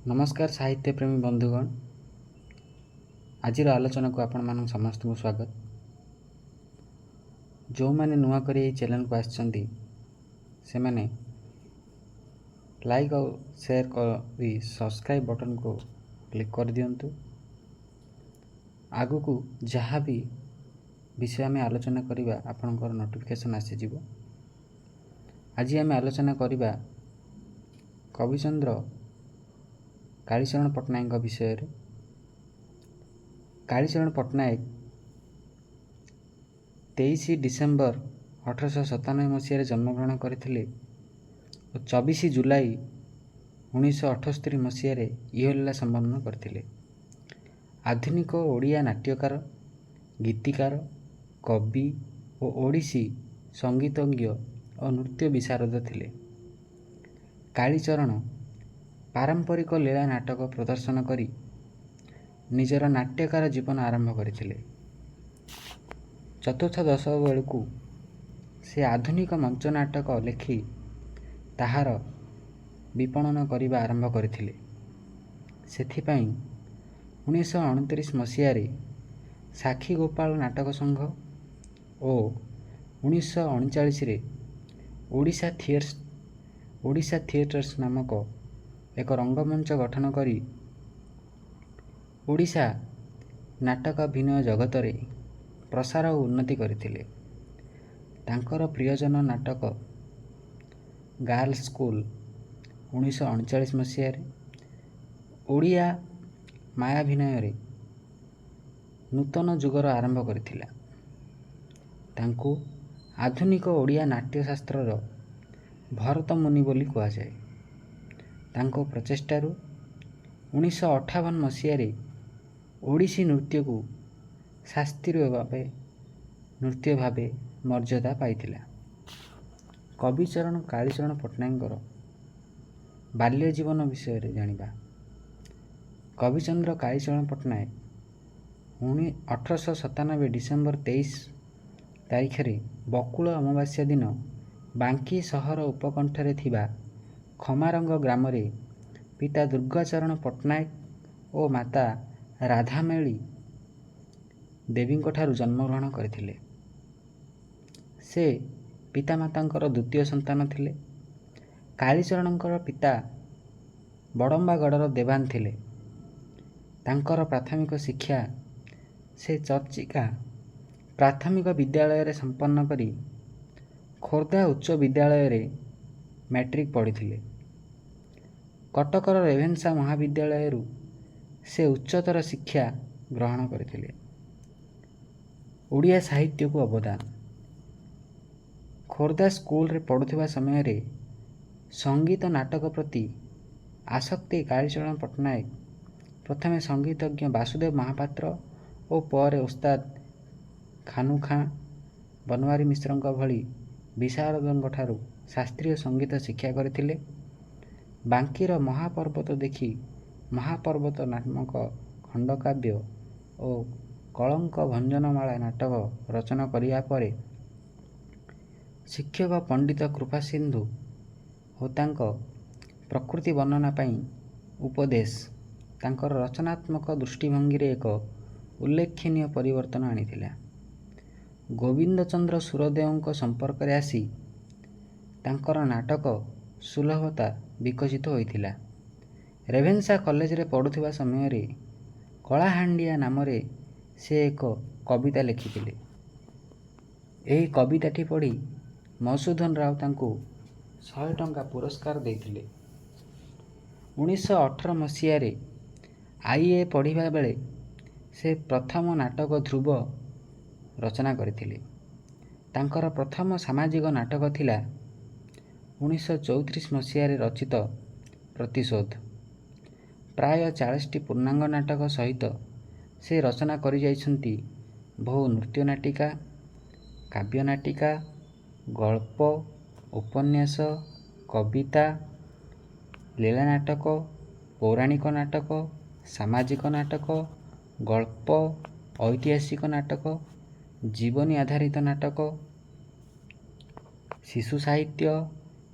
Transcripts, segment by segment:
ନମସ୍କାର ସାହିତ୍ୟପ୍ରେମୀ ବନ୍ଧୁଗଣ, ଆଜିର ଆଲୋଚନାକୁ ଆପଣମାନଙ୍କୁ ସମସ୍ତଙ୍କୁ ସ୍ୱାଗତ। ଯେଉଁମାନେ ନୂଆ କରି ଏହି ଚ୍ୟାନେଲକୁ ଆସିଛନ୍ତି, ସେମାନେ ଲାଇକ୍ ଆଉ ସେୟାର କରି ସବସ୍କ୍ରାଇବ୍ ବଟନ୍କୁ କ୍ଲିକ୍ କରିଦିଅନ୍ତୁ। ଆଗକୁ ଯାହା ବି ବିଷୟ ଆମେ ଆଲୋଚନା କରିବା, ଆପଣଙ୍କର ନୋଟିଫିକେସନ୍ ଆସିଯିବ। ଆଜି ଆମେ ଆଲୋଚନା କରିବା କବିଚନ୍ଦ୍ର କାଳୀଚରଣ ପଟ୍ଟନାୟକଙ୍କ ବିଷୟରେ। କାଳୀଚରଣ ପଟ୍ଟନାୟକ 23 ଡିସେମ୍ବର 1897 ମସିହାରେ ଜନ୍ମଗ୍ରହଣ କରିଥିଲେ ଓ 24 ଜୁଲାଇ 1978 ମସିହାରେ ଇହଲୀଳା ସମ୍ବରଣ କରିଥିଲେ। ଆଧୁନିକ ଓଡ଼ିଆ ନାଟ୍ୟକାର, ଗୀତିକାର, କବି ଓ ଓଡ଼ିଶୀ ସଙ୍ଗୀତଜ୍ଞ ଓ ନୃତ୍ୟ ବିଶାରଦ ଥିଲେ। କାଳୀଚରଣ ପାରମ୍ପରିକ ଲୀଳା ନାଟକ ପ୍ରଦର୍ଶନ କରି ନିଜର ନାଟ୍ୟକାର ଜୀବନ ଆରମ୍ଭ କରିଥିଲେ। ଚତୁର୍ଥ ଦଶକ ବେଳକୁ ସେ ଆଧୁନିକ ମଞ୍ଚ ନାଟକ ଲେଖି ତାହାର ବିପଣନ କରିବା ଆରମ୍ଭ କରିଥିଲେ। ସେଥିପାଇଁ 1929 ମସିହାରେ ସାକ୍ଷୀ ଗୋପାଳ ନାଟକ ସଂଘ ଓ 1939ରେ ଓଡ଼ିଶା ଥିଏଟର୍ସ ନାମକ ଏକ ରଙ୍ଗମଞ୍ଚ ଗଠନ କରି ଓଡ଼ିଶା ନାଟକାଭିନୟ ଜଗତରେ ପ୍ରସାର ଓ ଉନ୍ନତି କରିଥିଲେ। ତାଙ୍କର ପ୍ରିୟଜନ ନାଟକ ଗାର୍ଲସ ସ୍କୁଲ 1939 ମସିହାରେ ଓଡ଼ିଆ ମାୟାଭିନୟରେ ନୂତନ ଯୁଗର ଆରମ୍ଭ କରିଥିଲା। ତାଙ୍କୁ ଆଧୁନିକ ଓଡ଼ିଆ ନାଟ୍ୟଶାସ୍ତ୍ରର ଭରତ ମୁନି ବୋଲି କୁହାଯାଏ। ତାଙ୍କ ପ୍ରଚେଷ୍ଟାରୁ 1958 ମସିହାରେ ଓଡ଼ିଶୀ ନୃତ୍ୟକୁ ଶାସ୍ତ୍ରୀୟ ଭାବେ ନୃତ୍ୟ ଭାବେ ମର୍ଯ୍ୟାଦା ପାଇଥିଲା। କବିଚରଣ କାଳୀଚରଣ ପଟ୍ଟନାୟକଙ୍କର ବାଲ୍ୟ ଜୀବନ ବିଷୟରେ ଜାଣିବା। କବିଚନ୍ଦ୍ର କାଳୀଚରଣ ପଟ୍ଟନାୟକ 1897 ଡିସେମ୍ବର 23 ତାରିଖରେ ବକୁଳ ଅମାବାସ୍ୟା ଦିନ ବାଙ୍କୀ ସହର ଉପକଣ୍ଠରେ ଥିବା ଖମାରଙ୍ଗ ଗ୍ରାମରେ ପିତା ଦୁର୍ଗାଚରଣ ପଟ୍ଟନାୟକ ଓ ମାତା ରାଧାମେଳି ଦେବୀଙ୍କଠାରୁ ଜନ୍ମଗ୍ରହଣ କରିଥିଲେ। ସେ ପିତାମାତାଙ୍କର ଦ୍ୱିତୀୟ ସନ୍ତାନ ଥିଲେ। କାଳୀଚରଣଙ୍କର ପିତା ବଡ଼ମ୍ବାଗଡ଼ର ଦେବାନ ଥିଲେ। ତାଙ୍କର ପ୍ରାଥମିକ ଶିକ୍ଷା ସେ ଚର୍ଚ୍ଚିକା ପ୍ରାଥମିକ ବିଦ୍ୟାଳୟରେ ସମ୍ପନ୍ନ କରି ଖୋର୍ଦ୍ଧା ଉଚ୍ଚ ବିଦ୍ୟାଳୟରେ ମ୍ୟାଟ୍ରିକ୍ ପଢ଼ିଥିଲେ। କଟକର ରେଭେନ୍ସା ମହାବିଦ୍ୟାଳୟରୁ ସେ ଉଚ୍ଚତର ଶିକ୍ଷା ଗ୍ରହଣ କରିଥିଲେ। ଓଡ଼ିଆ ସାହିତ୍ୟକୁ ଅବଦାନ। ଖୋର୍ଦ୍ଧା ସ୍କୁଲରେ ପଢ଼ୁଥିବା ସମୟରେ ସଙ୍ଗୀତ ନାଟକ ପ୍ରତି ଆସକ୍ତି କାଳୀଚରଣ ପଟ୍ଟନାୟକ ପ୍ରଥମେ ସଙ୍ଗୀତଜ୍ଞ ବାସୁଦେବ ମହାପାତ୍ର ଓ ପରେ ଓସ୍ତାଦ ଖାନୁ ଖାଁ, ବନୱାରୀ ମିଶ୍ରଙ୍କ ଭଳି ବିଶାରଦଙ୍କଠାରୁ ଶାସ୍ତ୍ରୀୟ ସଙ୍ଗୀତ ଶିକ୍ଷା କରିଥିଲେ। ବାଙ୍କୀର ମହାପର୍ବତ ଦେଖି ମହାପର୍ବତ ନାମକ ଖଣ୍ଡକାବ୍ୟ ଓ କଳଙ୍କ ଭଞ୍ଜନମାଳା ନାଟକ ରଚନା କରିବା ପରେ ଶିକ୍ଷକ ପଣ୍ଡିତ କୃପାସିନ୍ଧୁ ହୋତାଙ୍କ ପ୍ରକୃତି ବର୍ଣ୍ଣନା ପାଇଁ ଉପଦେଶ ତାଙ୍କର ରଚନାତ୍ମକ ଦୃଷ୍ଟିଭଙ୍ଗୀରେ ଏକ ଉଲ୍ଲେଖନୀୟ ପରିବର୍ତ୍ତନ ଆଣିଥିଲା। ଗୋବିନ୍ଦଚନ୍ଦ୍ର ସୁରଦେଓଙ୍କ ସମ୍ପର୍କରେ ଆସି ତାଙ୍କର ନାଟକ ସୁଲଭତା ବିକଶିତ ହୋଇଥିଲା। ରେଭେନ୍ସା କଲେଜରେ ପଢ଼ୁଥିବା ସମୟରେ କଳାହାଣ୍ଡିଆ ନାମରେ ସେ ଏକ କବିତା ଲେଖିଥିଲେ। ଏହି କବିତାଟି ପଢ଼ି ମଧୁସୂଦନ ରାଓ ତାଙ୍କୁ 100 ଟଙ୍କା ପୁରସ୍କାର ଦେଇଥିଲେ। 1918 ମସିହାରେ I. ଏ. ପଢ଼ିବା ବେଳେ ସେ ପ୍ରଥମ ନାଟକ ଧ୍ରୁବ ରଚନା କରିଥିଲେ। ତାଙ୍କର ପ୍ରଥମ ସାମାଜିକ ନାଟକ ଥିଲା 1934 ମସିହାରେ ରଚିତ ପ୍ରତିଶୋଧ। ପ୍ରାୟ 40ଟି ପୂର୍ଣ୍ଣାଙ୍ଗ ନାଟକ ସହିତ ସେ ରଚନା କରିଯାଇଛନ୍ତି ବହୁ ନୃତ୍ୟ ନାଟିକା, କାବ୍ୟ ନାଟିକା, ଗଳ୍ପ, ଉପନ୍ୟାସ, କବିତା, ଲୀଳା ନାଟକ, ପୌରାଣିକ ନାଟକ, ସାମାଜିକ ନାଟକ, ଗଳ୍ପ, ଐତିହାସିକ ନାଟକ, ଜୀବନୀ ଆଧାରିତ ନାଟକ, ଶିଶୁ ସାହିତ୍ୟ,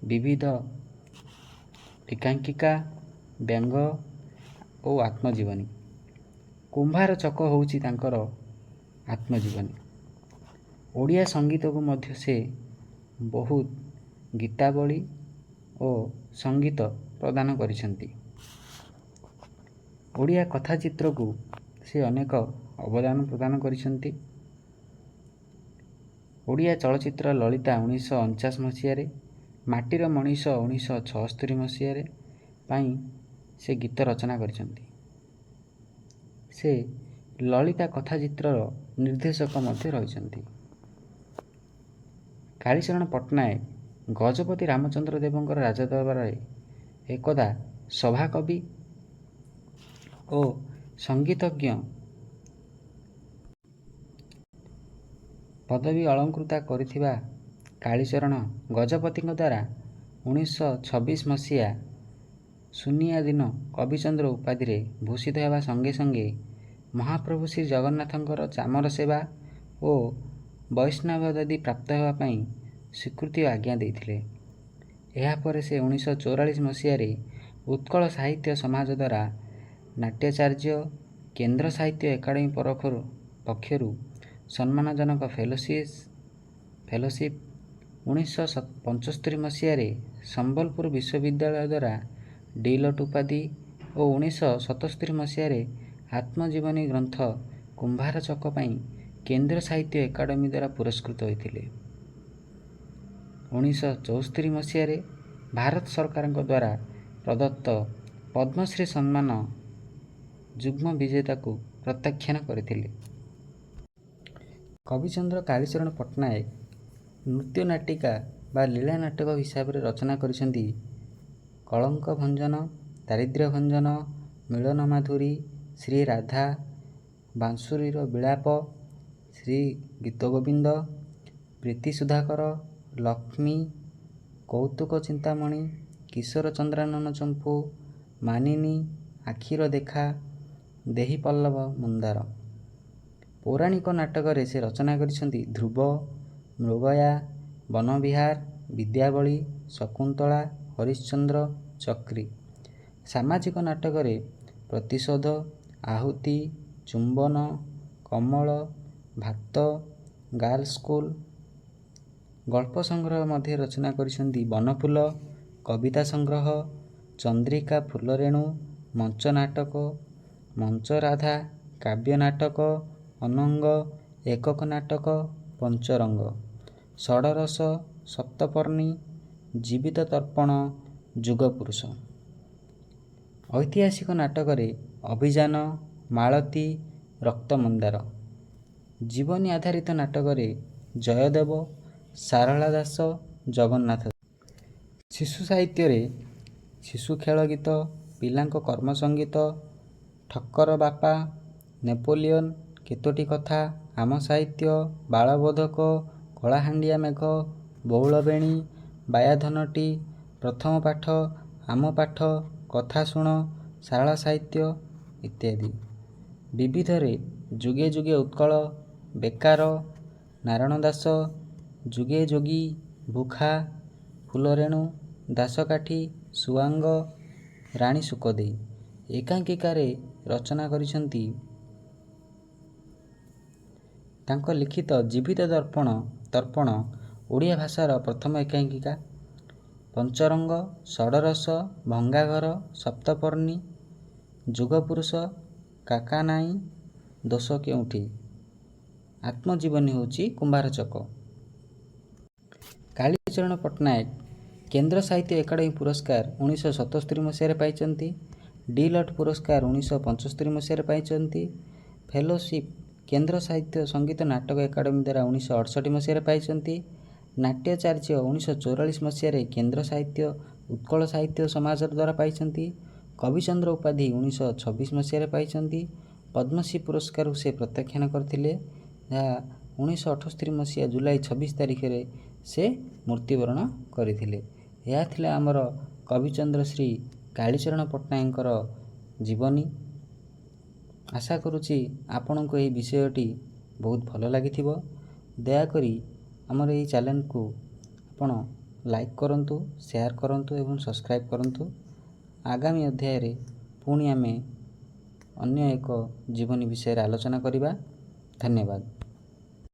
ବିବିଧ ଏକାଙ୍କିକା, ବ୍ୟଙ୍ଗ, ଓ ଆତ୍ମଜୀବନୀ। କୁମ୍ଭାର ଚକ ହେଉଛି ତାଙ୍କର ଆତ୍ମଜୀବନୀ। ଓଡ଼ିଆ ସଙ୍ଗୀତକୁ ମଧ୍ୟ ସେ ବହୁତ ଗୀତାବଳୀ ଓ ସଙ୍ଗୀତ ପ୍ରଦାନ କରିଛନ୍ତି। ଓଡ଼ିଆ କଥାଚିତ୍ରକୁ ସେ ଅନେକ ଅବଦାନ ପ୍ରଦାନ କରିଛନ୍ତି। ଓଡ଼ିଆ ଚଳଚ୍ଚିତ୍ର ଲଳିତା 1949 ମସିହାରେ, ମାଟିର ମଣିଷ 1976 ମସିହାରେ ପାଇଁ ସେ ଗୀତ ରଚନା କରିଛନ୍ତି। ସେ ଲଳିତା କଥାଚିତ୍ରର ନିର୍ଦ୍ଦେଶକ ମଧ୍ୟ ରହିଛନ୍ତି। କାଳୀଚରଣ ପଟ୍ଟନାୟକ ଗଜପତି ରାମଚନ୍ଦ୍ର ଦେବଙ୍କର ରାଜଦରବାରରେ ଏକଦା ସଭାକବି ଓ ସଙ୍ଗୀତଜ୍ଞ ପଦବୀ ଅଳଙ୍କୃତ କରିଥିବା କାଳୀଚରଣ ଗଜପତିଙ୍କ ଦ୍ୱାରା 1926 ମସିହା ସୁନିଆ ଦିନ କବିଚନ୍ଦ୍ର ଉପାଧିରେ ଭୂଷିତ ହେବା ସଙ୍ଗେ ସଙ୍ଗେ ମହାପ୍ରଭୁ ଶ୍ରୀ ଜଗନ୍ନାଥଙ୍କର ଚାମର ସେବା ଓ ବୈଷ୍ଣବ ଆଦି ପ୍ରାପ୍ତ ହେବା ପାଇଁ ସ୍ୱୀକୃତି ଆଜ୍ଞା ଦେଇଥିଲେ। ଏହାପରେ ସେ 1944 ମସିହାରେ ଉତ୍କଳ ସାହିତ୍ୟ ସମାଜ ଦ୍ୱାରା ନାଟ୍ୟାଚାର୍ଯ୍ୟ, କେନ୍ଦ୍ର ସାହିତ୍ୟ ଏକାଡେମୀ ପକ୍ଷରୁ ସମ୍ମାନଜନକ ଫେଲୋସିପ୍, 1975 ମସିହାରେ ସମ୍ବଲପୁର ବିଶ୍ୱବିଦ୍ୟାଳୟ ଦ୍ୱାରା ଡିଲଟ୍ ଉପାଧି ଓ 1977 ମସିହାରେ ଆତ୍ମଜୀବନୀ ଗ୍ରନ୍ଥ କୁମ୍ଭାର ଚକ ପାଇଁ କେନ୍ଦ୍ର ସାହିତ୍ୟ ଏକାଡେମୀ ଦ୍ୱାରା ପୁରସ୍କୃତ ହୋଇଥିଲେ। 1974 ମସିହାରେ ଭାରତ ସରକାରଙ୍କ ଦ୍ୱାରା ପ୍ରଦତ୍ତ ପଦ୍ମଶ୍ରୀ ସମ୍ମାନ ଯୁଗ୍ମ ବିଜେତାକୁ ପ୍ରତ୍ୟାଖ୍ୟାନ କରିଥିଲେ। କବିଚନ୍ଦ୍ର କାଳୀଚରଣ ପଟ୍ଟନାୟକ ନୃତ୍ୟ ନାଟିକା ବା ଲୀଳା ନାଟକ ହିସାବରେ ରଚନା କରିଛନ୍ତି କଳଙ୍କ ଭଞ୍ଜନ, ଦାରିଦ୍ର୍ୟ ଭଞ୍ଜନ, ମିଳନ ମାଧୁରୀ, ଶ୍ରୀ ରାଧା, ବାଂଶୁରୀର ବିଳାପ, ଶ୍ରୀ ଗୀତଗୋବିନ୍ଦ, ପ୍ରୀତି ସୁଧାକର, ଲକ୍ଷ୍ମୀ, କୌତୁକ ଚିନ୍ତାମଣି, କିଶୋର ଚନ୍ଦ୍ରାନନ ଚମ୍ପୁ, ମାନିନୀ, ଆଖିର ଦେଖା, ଦେହି ପଲ୍ଲବ ମନ୍ଦାର। ପୌରାଣିକ ନାଟକରେ ସେ ରଚନା କରିଛନ୍ତି ଧ୍ରୁବ, ମୃଗୟା, ବନବିହାର, ବିଦ୍ୟାବଳୀ, ଶକୁନ୍ତଳା, ହରିଶ୍ଚନ୍ଦ୍ର, ଚକ୍ରୀ। ସାମାଜିକ ନାଟକରେ ପ୍ରତିଶୋଧ, ଆହୁତି, ଚୁମ୍ବନ, କମଳ, ଭାତ, ଗାର୍ଲସ ସ୍କୁଲ। ଗଳ୍ପ ସଂଗ୍ରହ ମଧ୍ୟ ରଚନା କରିଛନ୍ତି ବନଫୁଲ, କବିତା ସଂଗ୍ରହ, ଚନ୍ଦ୍ରିକା ଫୁଲରେଣୁ, ମଞ୍ଚ ନାଟକ, ମଞ୍ଚ ରାଧା, କାବ୍ୟ ନାଟକ, ଅନଙ୍ଗ, ଏକକ ନାଟକ, ପଞ୍ଚରଙ୍ଗ, ଷଡ଼ରସ, ସପ୍ତପର୍ଣ୍ଣୀ, ଜୀବିତ ତର୍ପଣ, ଯୁଗପୁରୁଷ। ଐତିହାସିକ ନାଟକରେ ଅଭିଯାନ, ମାଳତୀ, ରକ୍ତମନ୍ଦାର। ଜୀବନୀ ଆଧାରିତ ନାଟକରେ ଜୟଦେବ, ସାରଳା ଦାସ, ଜଗନ୍ନାଥ। ଶିଶୁ ସାହିତ୍ୟରେ ଶିଶୁ ଖେଳ ଗୀତ, ପିଲାଙ୍କ କର୍ମ ସଙ୍ଗୀତ, ଠକର ବାପା, ନେପୋଲିଅନ, କେତୋଟି କଥା, ଆମ ସାହିତ୍ୟ, ବାଳବୋଧକ, କଳାହାଣ୍ଡିଆ ମେଘ, ବଉଳବେଣୀ, ବାୟାଧନଟି, ପ୍ରଥମ ପାଠ, ଆମ ପାଠ, କଥା ଶୁଣ, ସାରଳା ସାହିତ୍ୟ ଇତ୍ୟାଦି। ବିବିଧରେ ଯୁଗେ ଯୁଗେ ଉତ୍କଳ, ବେକାର, ନାରାୟଣ ଦାସ, ଯୁଗେ ଯୋଗୀ, ଭୁଖା, ଫୁଲରେଣୁ, ଦାସକାଠି, ସୁଆଙ୍ଗ, ରାଣୀ ଶୁକଦେଇ। ଏକାଙ୍କିକାରେ ରଚନା କରିଛନ୍ତି ତାଙ୍କ ଲିଖିତ ଜୀବିତ ତର୍ପଣ ଓଡ଼ିଆ ଭାଷାର ପ୍ରଥମ ଏକାଙ୍କିକା। ପଞ୍ଚରଙ୍ଗ, ଷଡ଼ରସ, ଭଙ୍ଗାଘର, ସପ୍ତପର୍ଣ୍ଣୀ, ଯୁଗପୁରୁଷ, କାକା ନାଇଁ, ଦୋଷ କେଉଁଠି। ଆତ୍ମଜୀବନୀ ହେଉଛି କୁମ୍ଭାର ଚକ। କାଳୀଚରଣ ପଟ୍ଟନାୟକ କେନ୍ଦ୍ର ସାହିତ୍ୟ ଏକାଡେମୀ ପୁରସ୍କାର 1977 ମସିହାରେ ପାଇଛନ୍ତି। ଡିଲଟ୍ ପୁରସ୍କାର 1975 ମସିହାରେ ପାଇଛନ୍ତି। ଫେଲୋସିପ୍ କେନ୍ଦ୍ର ସାହିତ୍ୟ ସଙ୍ଗୀତ ନାଟକ ଏକାଡେମୀ ଦ୍ୱାରା 1968 ମସିହାରେ ପାଇଛନ୍ତି। ନାଟ୍ୟାଚାର୍ଯ୍ୟ 1944 ମସିହାରେ କେନ୍ଦ୍ର ସାହିତ୍ୟ ଉତ୍କଳ ସାହିତ୍ୟ ସମାଜ ଦ୍ୱାରା ପାଇଛନ୍ତି। କବିଚନ୍ଦ୍ର ଉପାଧି 1926 ମସିହାରେ ପାଇଛନ୍ତି। ପଦ୍ମଶ୍ରୀ ପୁରସ୍କାରକୁ ସେ ପ୍ରତ୍ୟାଖ୍ୟାନ କରିଥିଲେ, ଯାହା 1978 ମସିହା ଜୁଲାଇ 26 ତାରିଖରେ ସେ ମୃତ୍ୟୁବରଣ କରିଥିଲେ। ଏହା ଥିଲା ଆମର କବିଚନ୍ଦ୍ର ଶ୍ରୀ କାଳୀଚରଣ ପଟ୍ଟନାୟକଙ୍କର ଜୀବନୀ। ଆଶା କରୁଛି ଆପଣଙ୍କୁ ଏହି ବିଷୟଟି ବହୁତ ଭଲ ଲାଗିଥିବ। ଦୟାକରି ଆମର ଏହି ଚ୍ୟାନେଲକୁ ଆପଣ ଲାଇକ୍ କରନ୍ତୁ, ସେୟାର କରନ୍ତୁ ଏବଂ ସବସ୍କ୍ରାଇବ୍ କରନ୍ତୁ। ଆଗାମୀ ଅଧ୍ୟାୟରେ ପୁଣି ଆମେ ଅନ୍ୟ ଏକ ଜୀବନୀ ବିଷୟରେ ଆଲୋଚନା କରିବା। ଧନ୍ୟବାଦ।